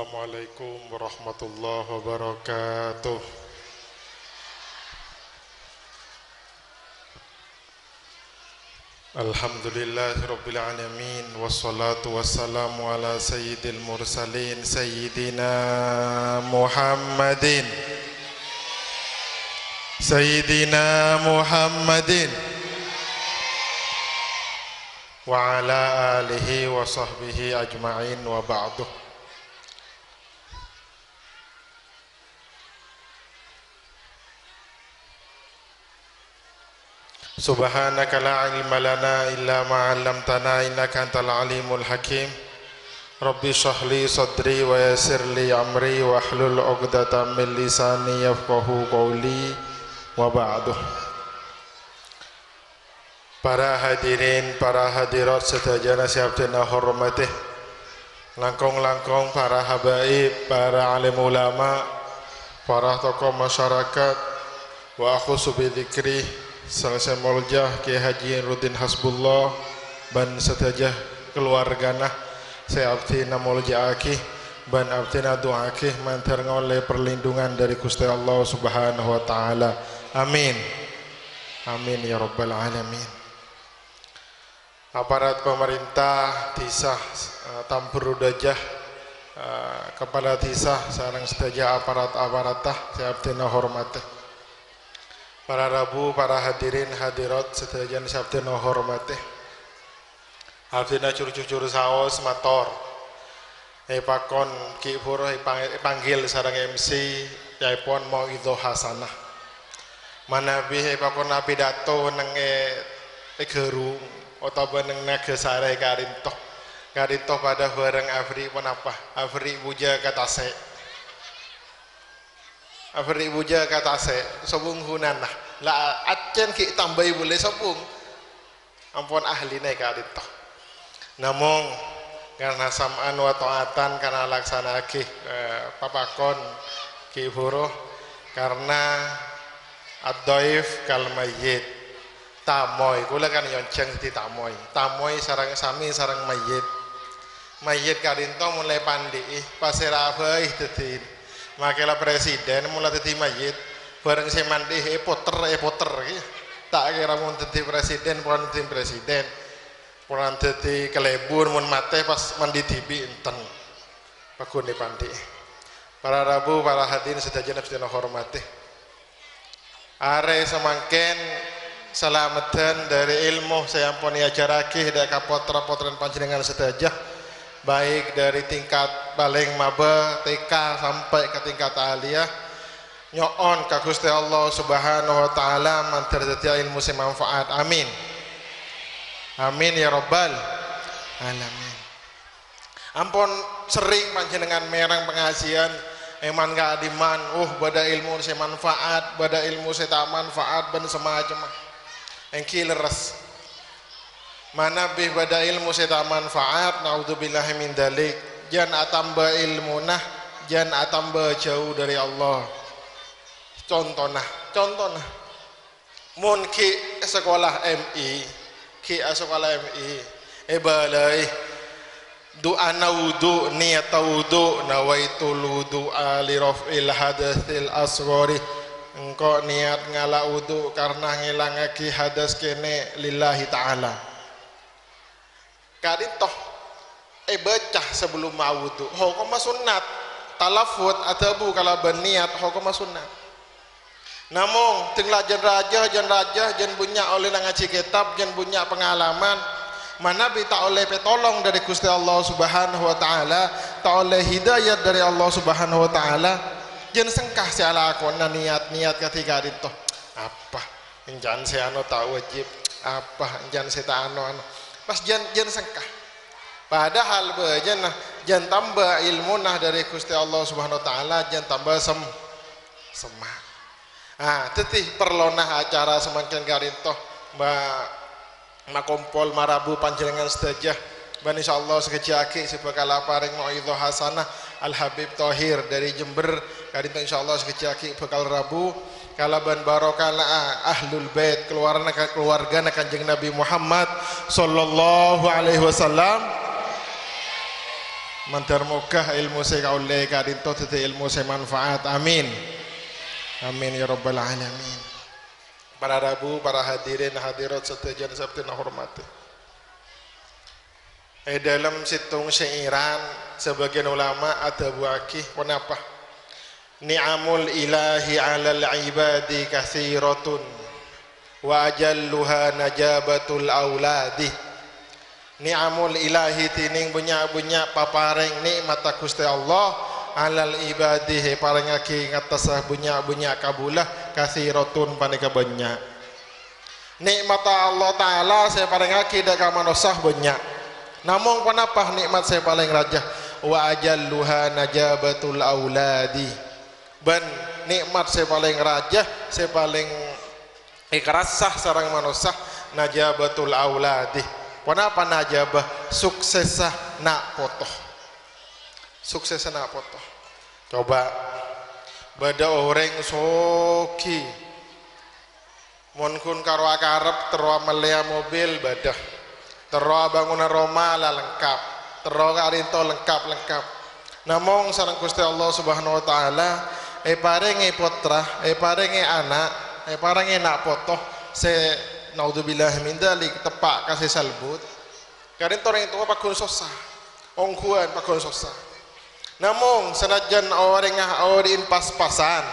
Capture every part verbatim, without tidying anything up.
Assalamualaikum warahmatullahi wabarakatuh. Alhamdulillahirabbil alamin, wassalatu wassalamu ala sayyidil mursalin, sayyidina Muhammadin, sayyidina Muhammadin, wa ala alihi wa sahbihi ajma'in, wa ba'du. Subhanaka la ilma lana illa ma 'allamtana, innaka antal alimul hakim. Rabbi shrah li sadri wa yassir li amri wahlul 'uqdatam min lisani yafqahu qawli, wa ba'du. Para hadirin, para hadirat sadhâjâna sè abdhina hormatè. Langkong-langkong para habaib, para alim ulama, para tokoh masyarakat, wa akhusu bi dzikri, sè molja Kiai Haji Nuruddin Hasbullah, bân sadhâjâ kaluwargana sè abdhina molja'aghi, bân abdhina du'a'aghi mandhâr ngolè perlindungan dhâri Ghustè Allah Subhanahu wa Ta'ala. Amin. Amin ya rabbal alamin. Aparat pamarènta dhisa, eh, Tamburu Dâjâ, eh, kepala dhisa sareng sadhâjâ aparat-aparatta sè abdhina hormatè. Para rabu, para hadirin hadirat sadhâjâna sè abdhina hormatè. Abdhina jur-jujur saos mator. Èpakon ghi' bhuru èpang-, èpanggil sareng M C, ca'èpon mau'idhah hasanah. Manabi èpakon apidato neng è, è Garung otabâ neng Nagasari ka'dinto. Ka'dinto padâ bhâreng aberri' ponapa? Aberri' bujâ ka tasè'. Aberri' bujâ ka tasè', sobung ghunana. La accèn ghi' tambâi polè sobung. Ampon ahlina è ka'dinto. Namong, karna sam'an wa ta'atan karna laksana'aghi, eh, papakon ghi' bhuru, karna ad-dhaif kal mayyit. Tamoy, kaulâ kan èyonjhâng dhâddhi tamoy. Tamoy sareng, sami sareng mayyit. Mayyit ka'dinto mon la èpandi'i, pasèra bhâi dhâddhi. Makè la presiden mon la dhâddhi mayyit, bhâreng sè mandi'i èpoter, èpoter, ghi. Ta' kèra mon dhâddhi presiden, pon dhâddhi presiden. Pon dhâddhi kalèbun, mon matè pas mandi dhibi' enten. Paggun èpandi'i. Para rabu, para hadirin sadhâjâna sè abdhina hormatè. Arè samangkèn salameddhân dhâri èlmo sè ampon èajhârraghi dhâ' ka potra-potrèn panjhennengngan sadhâjâ, baik dhâri tingkat palèng mabâ, T K, sampè' ka tingkat aliyah. Nyo'on ka Ghustè Allah Subhanahu wa Ta'ala mandhâr dhâddhiyâ èlmo sè manfaat. Amin. Amin ya rabbal alamin. Ampon serrèng panjhennengngan mèreng pangajiân, èman ka'dimman, uh, bâdâ èlmo sè manfaat, bâdâ èlmo sè ta' manfaat, bân samacemma. Èngghi lerres. Manabi bâdâ èlmo sè ta' manfaat, naudzubillahi min dzalik, jhân atamba èlmona, jhân atamba jhâu dhâri Allah. Contona, contona. Mon ghi' sakola M I, ghi' asakola M I, èbâlâi du'ana wudu, niyatta wudu, "Nawaitul wudu'a li raf'il hadatsil asghari." Engko' niyat ngala' wudu karna ngèlangaghi hadas kènè' lillahi ta'ala. Ka'dinto èbâca sabellumma awudu. Hokomma sunnat. Talaffuz, adhâbu kalabân niyat, hokomma sunnat. Namong, dhâng la jhân rajâ, jhân rajâ, jhân bânnya' ollèna ngajhi kètab, jhân bânnya' pangalaman, manabi ta' ollè pètolong dhâri Ghustè Allah Subhanahu wa Ta'ala, ta' ollè hidayat dhâri Allah Subhanahu wa Ta'ala, jhân sengka sè alakona niyat-niyat kadhi ka'dinto. Apa? Èncan sè ano ta' wajib, apa èncan sè ta' ano-ano. Pas jhân, jhân sengka. Padahal bâjâna jhân tamba èlmona dhâri Ghustè Allah Subhanahu wa Ta'ala, jhân tamba sem-, semma'. Ah, dhâddhi parlona acara samangkèn ka'dinto, ma-, makompol marabu panjhennengngan sadhâjâ. Bân insyaallah sakejjhâ' aghi' sè bhâkal aparèng mau'idhah hasanah Al Habib Thohir dhâri Jember. Ka'dinto insyaallah sakejjhâ' aghi' bhâkal rabu kalabân barokahna Ahlul Bait, kaluwarna, kaluwargana Kanjeng Nabi Muhammad sallallahu alaihi wasallam. Mandhâr moghâ èlmo sè kaollè ka'dinto dhâddhi èlmo sè manfaat. Amin. Amin ya rabbal alamin. Para rabu, para hadirin hadirat sadhâjâna sè abdhina hormatè. È dhâlem sèttong syairan, sabâgiyân ulama adhâbuwâghi ponapa? "Ni'amul ilahi 'alal 'ibadi katsiratun, wa ajalluha najabatul auladi." Ni'amul ilahi, dhinèng bânnya'-bânnya' paparèng nè'matta Ghustè Allah, 'alal 'ibadi, èparèngaghi ngattassa bânnya'-bânnya' kabulâ, katsiratun, panèka bânnya'. Nè'matta Allah Ta'ala sè èparèngaghi dâ' ka manossa bânnya'. Namong ponapa nè'mat sè palèng rajâ? "Wa ajalluha najabatul auladi." Bân nè'mat sè palèng rajâ, sè palèng èkarassa sareng manossa, najabatul auladi. Ponapa najabah? Suksessa na' poto. Suksessa na' poto. Coba, bâdâ orèng soghi, mon ghun karo akarep terro amellèya mobil, bâdâ. Terro abângona roma la lengkap. Terro ka'dinto lengkap-lengkap. Namong sareng Ghustè Allah Subhanahu wa Ta'ala, èparèngè pottra, èparèngè ana', èparèngè na' poto sè, naudzubillah min dzalik, teppa' ka sè salbut. Ka'dinto orèng towa pagghun sossa. Ongghuwân pagghun sossa. Namong, sanajjân orèngnga odi'in pas-pasan,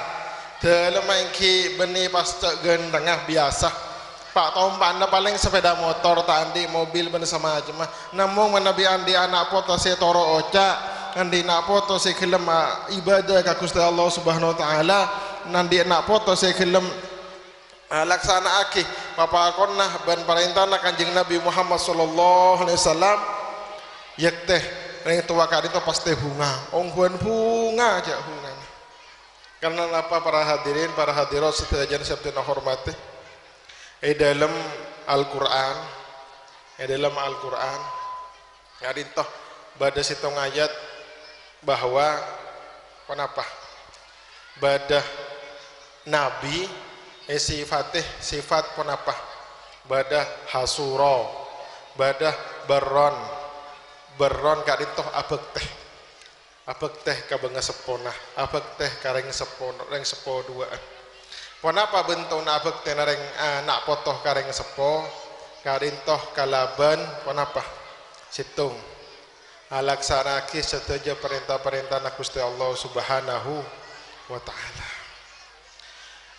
dhâlemma èngghi bânnè pas cè' ghântengnga biyasa. Pa'-tompa'anna palèng sepèda motor, ta' andi' mobil bân samacemma. Namong, manabi andi' ana' poto sè toro' oca', andi' na' poto sè ghellem, a, ibadah ka Ghustè Allah Subhanahu wa Ta'ala, andi' na' poto sè ghellem alaksana'aghi papakonna bân parèntana Kanjeng Nabi Muhammad sallallahu alaihi wasallam, yèktè rèng towa ka'dinto pastè bhunga, ongghuwân bhunga jâ' bhungana. Karna napa, para hadirin, para hadirat sadhâjâna sè abdhina hormatè? È dhâlem Al-Qur'an, è dhâlem Al-Qur'an, Ka'dinto bâdâ sèttong ayat bahwa ponapa? Bâdâ nabi èsifati sifat ponapa? Bâdâ hasura, bâdâ barron. Barron ka'dinto abhâktè. Abhâktè ka bângaseppona, abhâktè ka rèng seppo, rèng seppo duwâ'ân. Ponapa bhentona abhâktèna rèng, eh, na' poto ka rèng seppo? Ka'dinto kalabân ponapa? Sèttong. Alaksana'aghi sadhâjâ parènta-parèntana Ghustè Allah Subhanahu wa Ta'ala.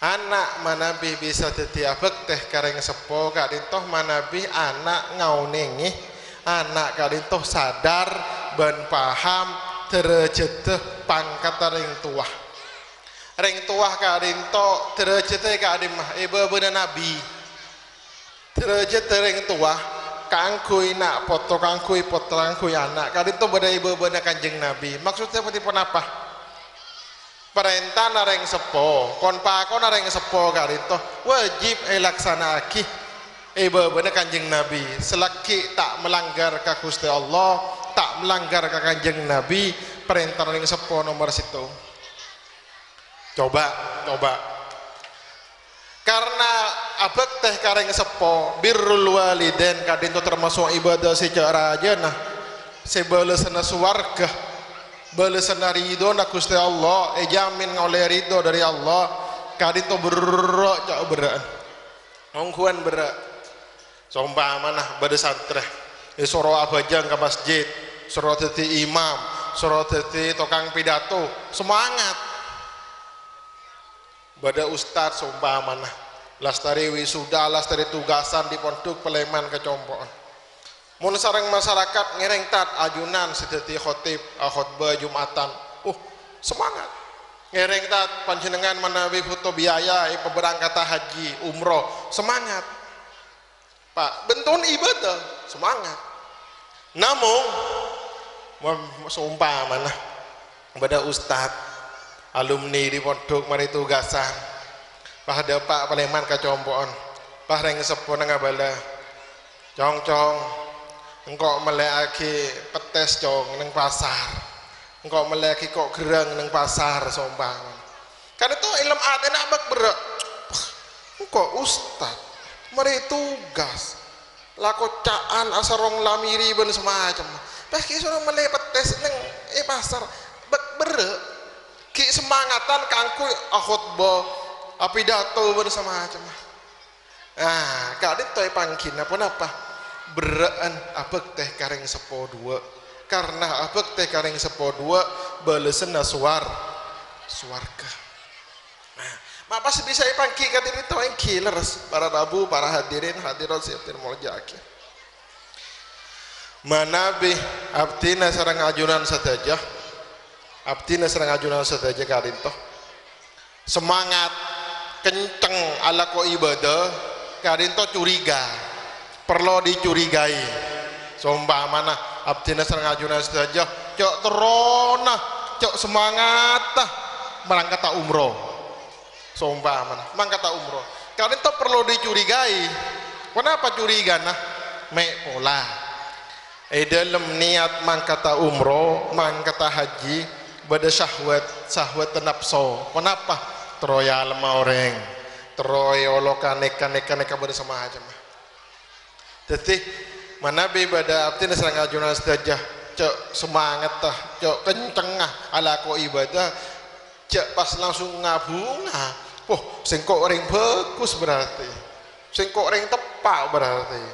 Ana' manabi bisa dhâddhi abhâktè ka rèng seppo, ka'dinto manabi ana' ngaonèngè ana' ka'dinto sadar bân paham dârâjâddhâ pangkatta rèng towa. Rèng towa ka'dinto dârâjâddhâ è ka'dimma? È bâbâna nabi. Dârâjâddhâ rèng towa kaangghuy na' poto, kaangghuy pottra, kaangghuy ana', ka'dinto bâdâ è bâbâna Kanjeng Nabi. Maksodda bhâdhi ponapa? Parèntana rèng seppo, kon-pakonna rèng seppo ka'dinto wajib èlaksana'aghi è bâbâna Kanjeng Nabi. Salaghi ta' malanggar ka Ghustè Allah, ta' malanggar ka Kanjeng Nabi, parèntana rèng seppo nomer sèttong. Coba, coba. Karna abhâktè ka rèng seppo, birrul walidain, ka'dinto tamaso' ibadah sè ca'-rajâna, sè bâlessanna sowarghâ, bâlessanna ridhona Ghustè Allah, èjhâmin ngaollè ridho dâri Allah, ka'dinto berrâ' ca' berrâ'ân. Ongghuwân berrâ'. Saompamana bâdâ santrè èsoro abhâjâng ka masjid, soro dhâddhi imam, soro dhâddhi tokang pidato, semangat. Bâdâ ustad saompamana, lastarè wisuda, lastarè tugasan dhi' pondhuk palèman ka compo'na. Mon sareng masarakat ngèrèng, Tad, ajunan sè dhâddhi khotib, akhotbah Jumatan. Uh, semangat. Ngèrèng, Tad, panjhennengngan manabi bhuto biaya èpaberangkata haji, umroh. Semangat. Pa', bhentona ibadah, semangat. Namong, mon-, saompamana bâdâ ustad, alumni dhi' pondhuk marè tugasan, pas dâpa' palèman ka compo'na, pas rèng seppona ngabâlâ, "Cong, Cong, engko' mellèyaghi pettès, Cong, neng pasar. Engko' mellèyaghi ko' gherrâng neng pasar," saompamana. Ka'dinto è lem atèna abâk berrâ'. "Wah, engko' ustad, marè tugas, la koca'an asarong lamiri bân samacemma. Pas ghi' soro mellè pettès neng è pasar, bek-, berrâ'. Ghi' semangatan kaangghuy akhotbah, apidato bân samacemma. Ah, ka'dinto èpanggina ponapa? Berrâ'ân abhâktè ka rèng seppo duwâ'. Karna abhâktè ka rèng seppo duwâ' bâlessanna sowar-, sowarghâ. Nah, ma' pas bisa èpangghi ka'dinto èngghi lerres, para rabu, para hadirin hadirat sè abdhina molja'aghi. Manabi abdhina sareng ajunan sadhâjâ, abdhina sareng ajunan sadhâjâ ka'dinto semangat kenceng alako ibadah, ka'dinto curiga, perlu dicurigai. Sompamana abdhina sareng ajunan sadhâjâ, cè' terrona, cè' semangata marangkata umroh. Sompamana, mangkata umroh. Ka'dinto perlu dicurigai. Ponapa curigana? Mè' pola. È dâlem niyat mangkata umroh, mangkata haji, bâdâ syahwat, syahwat napso. Ponapa? Terro èalemma orèng. Terro èolok ka nèka, nèka, nèka bâdâ samacemma. Dhâddhi, manabi bâdâ abdhina sareng ajunan sadhâjâ, cè' semangata, cè' kencengnga alako ibadah, jhâ' pas langsung ngabhunga. Wah, sèngko' orèng bhâghus berarti. Sèngko' orèng teppa' berarti.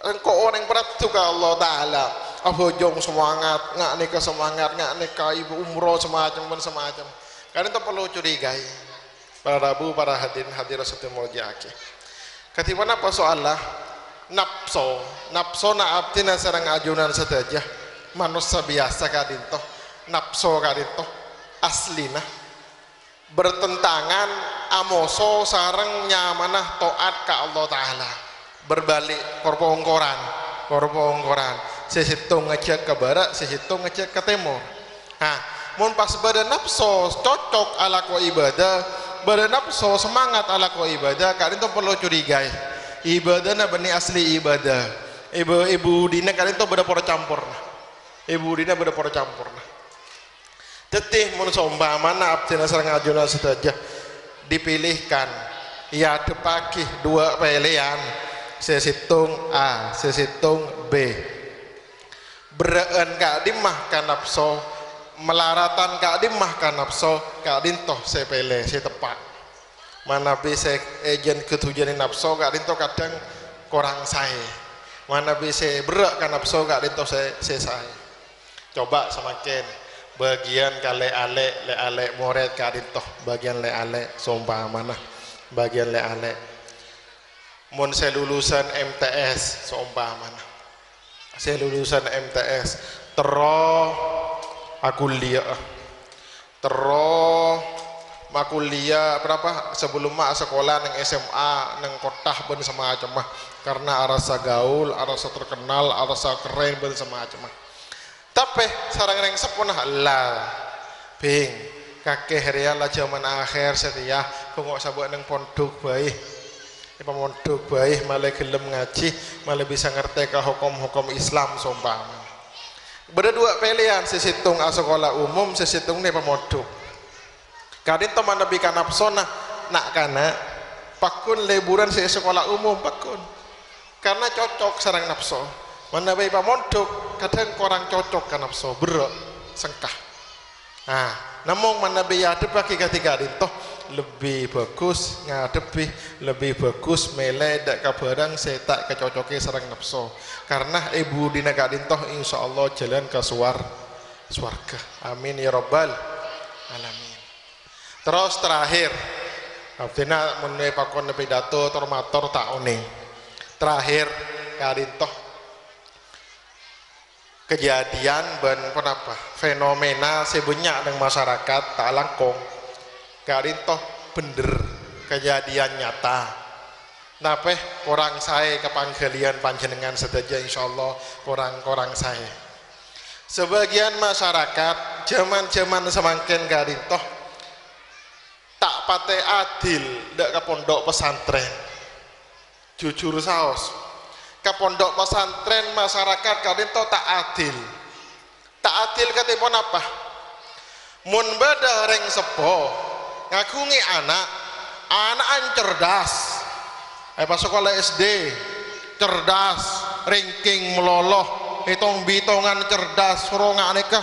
Sèngko' orèng paraddhu ka Allah Ta'ala. Abhâjâng semangat, nga' nèka semangat, nga' nèka ibu umroh samacem bân samacem. Ka'dinto perlu curigai. Para rabu, para hadirin hadirat sè èmolja'aghi. Kadhi ponapa soalla? Napso. Napsona abdhina sareng ajunan sadhâjâ. Manossa biyasa ka'dinto. Napso ka'dinto. Aslina. Bertentangan, amoso sareng nyamana to'at ka Allah Ta'ala. Berbalik, kor-pongkoran, kor-pongkoran. Sè sèttong ngajhâk ka bârâ', sè sèttong ngajhâk ka tèmor. Nah, mon pas bâdâ napso cocok alako ibadah, bâdâ napso semangat alako ibadah, ka'dinto perlu curigai. Ibadahna bânnè asli ibadah. Ibu, ibu dina ka'dinto bâdâ poro camporna. Ibu dina bâdâ poro camporna. Dhâddhi, mon saompamana abdhina sareng ajunan sadhâjâ dipilihkan, èadhebbhâghi duwâ' pèlèyan, sè sèttong A, sè sèttong B. Berrâ'ân ka'dimma ka napso, malaradhân ka'dimma ka napso, ka'dinto sè pèlè, sè teppa'. Manabi sè èjhân ghâdhujânè napso ka'dinto kadhâng korang saè. Manabi sè berrâ' ka napso ka'dinto sè, sè saè. Coba samangkèn, bâgiyân ka lè'-alè', lè'-alè' morèd ka'dinto, bâgiyân lè'-alè', saompamana, bâgiyân lè'-alè'. Mon sè lulusan M T S, saompamana. Sè lulusan M T S, terro akuliya'a. Terro makuliya, ponapa, sabellunna asakola neng S M A, neng kottha bân samacemma. Karna arassa gaul, arassa terkenal, arassa kerrèn bân samacemma. Tapè sareng rèng seppona, la, Bhing, kakè rèya la jhâman akhèr satèya, bhungo sabâ' neng pondhuk bhâi. Èpamondhuk bhâi, malè ghellem ngajhi, malè bisa ngartè ka hokom-hokom Islam saompamana. Bâdâ duwâ' pèlèyan, sè sèttong asakola umum, sè sèttongnga èpamondhuk. Ka'dinto manabi ka napsona na'-kana', pagghun lèbhuran sè sakola umum, pagghun. Karna cocok sareng napso. Manabi èpamondhuk, kadhâng korang cocok ka napso, berrâ', sengka. Nah, namong manabi èadhebbhâghi kadhi ka'dinto, lebbi bhâghus ngadhebbhi, lebbi bhâghus mèlè dâ' ka bhârâng sè ta' ècocokè sareng napso. Karna è budina ka'dinto, insyaallah, jhâlân ka sowar-, sowarghâ. Amin ya rabbal alamin. Terros terakhir, abdhina mon èpakon pidato tor-mator ta' onèng. Terakhir, ka'dinto. Kejadian bân ponapa? Fenomena sè bânnya' neng masyarakat ta' langkong. Ka'dinto bhendher kejadian nyata. Napè korang saè ka pangghâliyân panjhennengngan sadhâjâ, insyaallah korang-korang saè. Sabâgiyân masyarakat jhâman-jhâman samangkèn ka'dinto ta' patè adil dâ' ka pondhuk pesantren. Jujur saos, ka pondhuk pesantren masyarakat ka'dinto ta' adil. Ta' adil kadhi ponapa? Mon bâdâ rèng seppo ngaghungè ana', ana'na cerdas, èpasakola S D, cerdas, ranking malolo, Ètong-bitongan cerdas, soro nga' nèka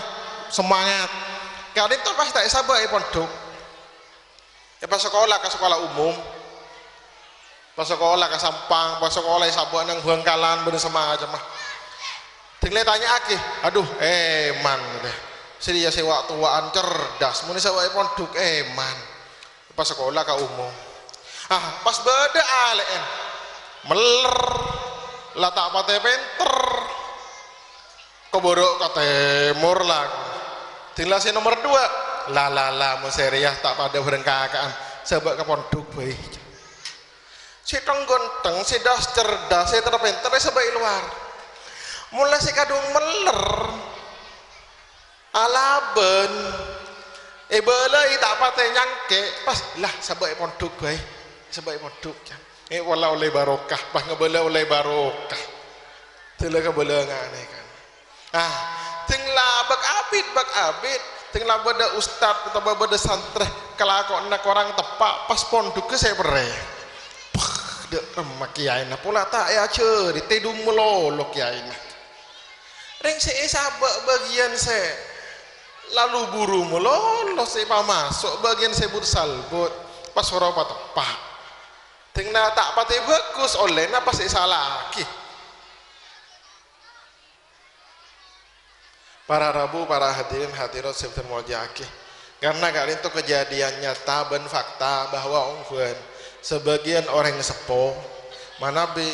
semangat. Ka'dinto pas ta' èsabâ' è pondhuk. Èpasakola ka sakola umum. Pasakola ka Sampang, pasakola èsabâ' neng Bhângkalan bân samacemma. Ding la ètanya'aghi, "Adhu, èman," katè. "Sè rèya sè wa'-towa'an cerdas, mon èsabâ' è pondhuk èman." Pas sakola ka umum. Ah, pas bâdâ alè'en. Mèller. La ta' patè pènter. Kobârâ' ka tèmor la. Ding la sè nomer duwâ'. La, la, la, mon sè rèya ta' padâ bhâreng kaka'an. Sabâ' ka pondhuk bhâi. Sè thèng-ghântèng, sè das cerdas, sè ter-pènter, èsabâ' è lowar. Mon la sè kadhung mèller. Alabân, èbâlâi ta' patè nyangkè', pas, "Lah, sabâ' è pondhuk bhâi, sabâ' è pondhuk," can. È, pola ollè barokah, pas ngabâlâ ollè barokah. Dâlâ kabâlâ nga' nèka. Ah, ding la bâk abit, bâk abit, ding la bâdâ ustad otabâ bâdâ santrè kalakowanna korang teppa', pas pondhugghâ sè pèrrè. Pah, dâ' remma kèyaèna, pola ta' èajhâri, tèdung malolo kèyaèna. Rèng sè èsabâ' bâgiyân sè lalu buru malolo sè èpamaso' bâgiyân sè but-salbut, pas soro pateppa'. Dingna ta' patè bhâghus ollèna pas èsala'aghi. Para rabu, para hadirin hadirat sè bhâdhân molja'aghi. Karna ka'dinto kejadian nyata bân fakta bahwa ongghuwân sabâgiyân orèng seppo manabi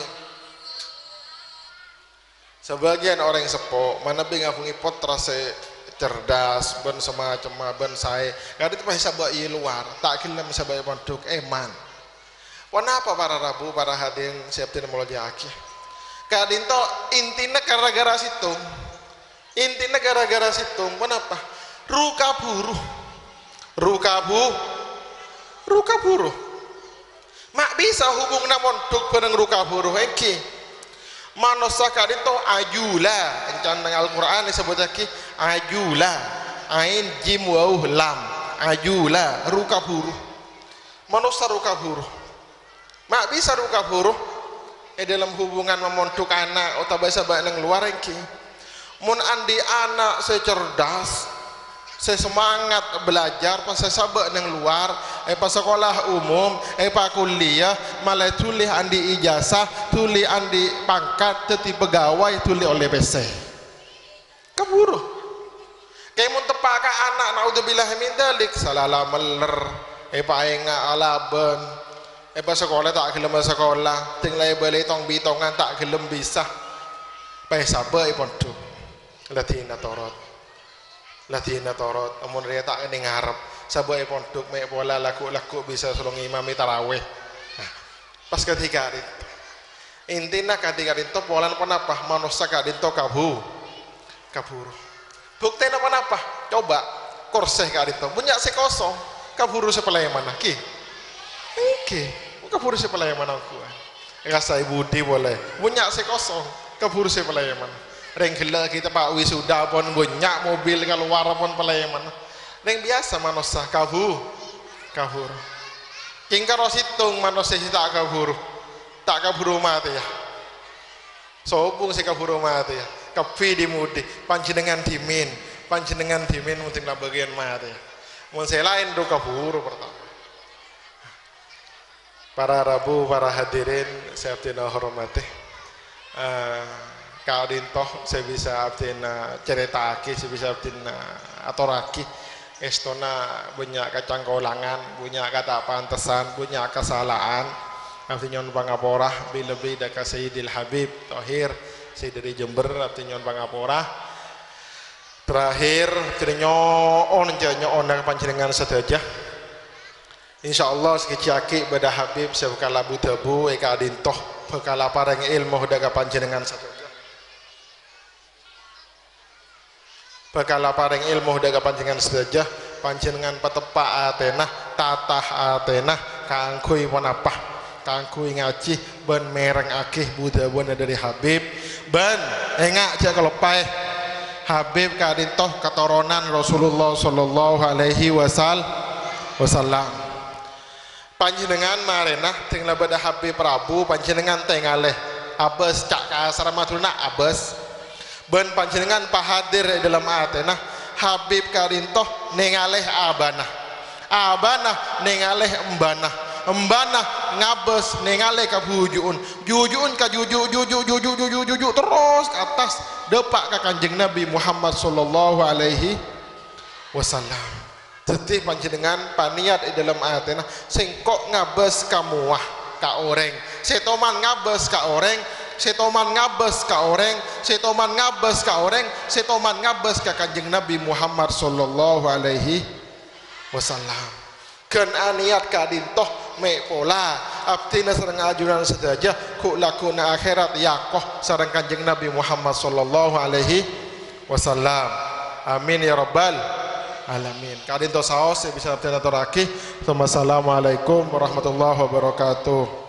Sabâgiyân orèng seppo manabi ngabhungè pottra sè cerdas bân samacemma bân saè, ka'dinto pas èsabâ' è lowar, ta' ghellem èsabâ' è pondhuk, èman. Ponapa para rabu, para hadirin sè abdhina molja'aghi? Ka'dinto intina gara-gara sèttong. Intina gara-gara sèttong, ponapa? Ru kabhuru. Ru kabhu-, ru kabhuru. Ma' bisa hubunganna mondhuk bhâreng ru kabhuru, èngghi. Manossa ka'dinto ajula, èncana neng Al-Qur'an èsebbhuttaghi ajula. Ain, jim, wau, lam. Ajula, ru kabhuru. Manossa ru kabhuru. Ma' bisa ru kabhuru è dâlem hubungan mamondhuk ana' otabâ sabâ' neng lowar, èngghi. Mon andi' ana' sè cerdas, sè semangat belajar, pas èsabâ' neng lowar, èpasakola umum, èpakuliah, malè dhuli andi' ijazah, dhuli andi' pangkat, dhâddhi pegawai, dhuli ollè pèssè. Kabhuru. Kèng mon teppa' ka ana', naudzubillah min dzalik, salala mèller, èpaènga' alabân, èpasakola ta' ghellem sakola, ding la èbâlâi tong-bitongan ta' ghellem bisa. Pas èsabâ' è pondhuk. Ladhinna torot. Ladhinna torot, mon rèya ta' kennèng ngarep. Sabâ' è pondhuk mè' pola lagghu'-lagghu' bisa soro ngimami tarawih. Nah, pas kadhi ka'dinto. Intina kadhi ka'dinto polana ponapa? Manossa ka'dinto kabhu-, kabhuru. Buktèna ponapa? Coba, korsè ka'dinto. Bânnya' sè kosong, kabhuru sè palèmana, ghi? Èngghi, kabhuru sè palèmana ongghuwân. Èkasaè budi polè. Bânnya' sè kosong, kabhuru sè palèmana. Rèng ghellâ' ghi' teppa' wisuda pon bânnya', mobil kalowar pon palèmana. Rèng biyasa manossa kabhu-, kabhuru. Kèng karo sèttong manossa sè ta' kabhuru. Ta' kabhuru matèya. Sobung sè kabhuru matèya. Kabbhi dhi-mudhi. Panjhennengngan dhimèn. Panjhennengngan dhimèn mendhing la bâgiyân matèya. Mon sè laèn ro kabhuru partama. Para rabu, para hadirin sè abdhina hormatè. Eh, ka'dinto sè bisa abdhina carèta'aghi, sè bisa abdhina atorraghi. Èstona bânnya' kacangkolangan, bânnya' kata' pantesan, bânnya' kasala'an. Abdhi nyo'on pangapora, bi-, lebbi dâ' ka Sayyidil Habib Thohir, sè dâri Jember, abdhi nyo'on pangapora. Terakhir, abdhina nyo'on, jhâ' nyo'on ka panjhennengngan sadhâjâ. Insyaallah, sakejjhâ' aghi' bâdâ Habib sè bhâkal abu-dhâbu è ka'dinto, bhâkal aparèng èlmo dâ' ka panjhennengngan sadhâjâ. Bhâkal aparèng èlmo dâ' ka panjhennengngan sadhâjâ, panjhennengngan pateppa' atèna, tatah atèna, kaangghuy ponapa? Kaangghuy ngajhi bân mèrengngaghi bu-dhâbuna dâri Habib, bân enga' jhâ' kaloppaè, Habib ka'dinto katoronan Rasulullah sallallahu alaihi wasal-, wasallam. Panjhennengngan marèna, ding la bâdâ Habib rabu, panjhennengngan tèngalè. Abâs, ca' kasarra Madhurâna, abâs. Bân panjhennengngan pahadir è dhâlem atèna, Habib ka'dinto nèngalè abâna. Abâna nèngalè embâna. Embâna ngabâs nèngalè ka bhuju'un. Bhuju'un ka juju', juju', juju', juju', juju', terros ka attas, dâpa' ka Kanjeng Nabi Muhammad sallallahu alaihi wasallam. Dhâddhi panjhennengngan panèyat è dhâlem atèna, "Sèngko' ngabâs ka mowa ka orèng, sè toman ngabâs ka orèng, sè toman ngabâs ka orèng, sè toman ngabâs ka orèng, sè toman ngabâs ka Kanjeng Nabi Muhammad sallallahu alaihi wasallam." Ghân anèyat ka'dinto mè' pola, abdhina sareng ajunan sadhâjâ ghu'-lagghu'na akhèrat èako sareng Kanjeng Nabi Muhammad sallallahu alaihi wasallam. Amin ya rabbal alamin. Ka'dinto saos sè bisa abdhina atorraghi. Tsummassalamualaikum warahmatullahi wabarakatuh.